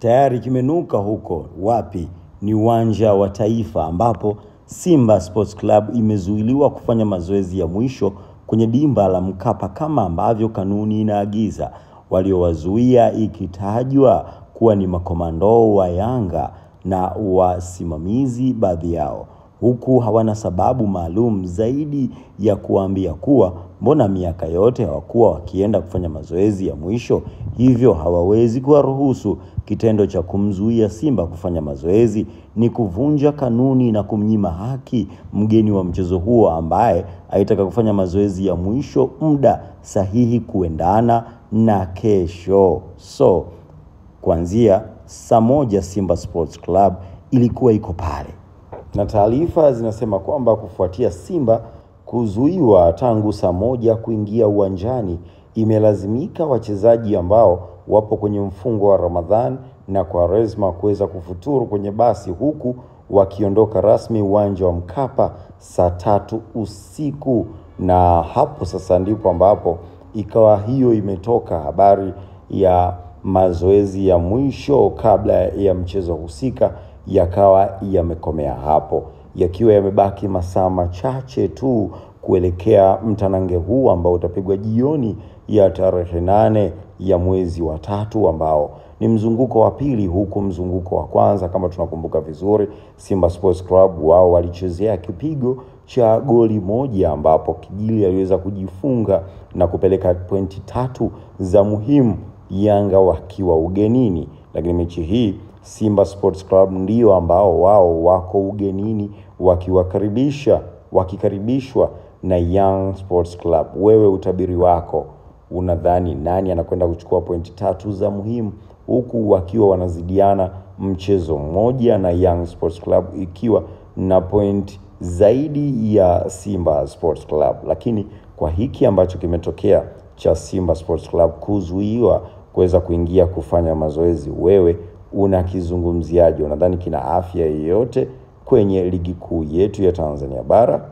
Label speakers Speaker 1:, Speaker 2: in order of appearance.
Speaker 1: Tayari kimenuka huko wapi? Ni uwanja wa Taifa ambapo Simba Sports Club imezuiliwa kufanya mazoezi ya mwisho kwenye dimba la Mkapa kama ambavyo kanuni inaagiza. Waliowazuia ikitajwa kuwa ni makomando wa Yanga na wasimamizi baadhi yao, huku hawana sababu maalum zaidi ya kuambia kuwa mbona miaka yote hawakuwa wakienda kufanya mazoezi ya mwisho, hivyo hawawezi kuwaruhusu. Kitendo cha kumzuia Simba kufanya mazoezi ni kuvunja kanuni na kumnyima haki mgeni wa mchezo huo ambaye aitaka kufanya mazoezi ya mwisho muda sahihi kuendana na kesho. So kuanzia saa 1 Simba Sports Club ilikuwa iko pale. Na taarifa zinasema kwamba kufuatia Simba kuzuiwa tangu saa 1 kuingia uwanjani, imelazimika wachezaji ambao wapo kwenye mfungo wa Ramadhan na Kwaresma kuweza kufuturu kwenye basi, huku wakiondoka rasmi uwanja wa Mkapa saa 3 usiku. Na hapo sasa ndipo ambapo ikawa hiyo imetoka habari ya mazoezi ya mwisho kabla ya mchezo husika yakawa yamekomea hapo, yakiwa yamebaki masaa machache tu kuelekea mtanange huu ambao utapigwa jioni ya tarehe 8 ya mwezi wa 3, ambao ni mzunguko wa pili, huku mzunguko wa kwanza kama tunakumbuka vizuri Simba Sports Club wao walichezea kipigo cha goli 1 ambapo Kijili aliweza kujifunga na kupeleka pointi 3 za muhimu Yanga wakiwa ugenini. Lakini mechi hii Simba Sports Club ndio ambao wao wako ugenini wakikaribishwa na Young Sports Club. Wewe utabiri wako, unadhani nani anakwenda kuchukua pointi 3 za muhimu, huku wakiwa wanazidiana mchezo mmoja na Young Sports Club ikiwa na point zaidi ya Simba Sports Club? Lakini kwa hiki ambacho kimetokea cha Simba Sports Club kuzuiwa kuweza kuingia kufanya mazoezi, wewe unakizungumziaje? Unadhani kina afya yoyote kwenye ligi kuu yetu ya Tanzania bara?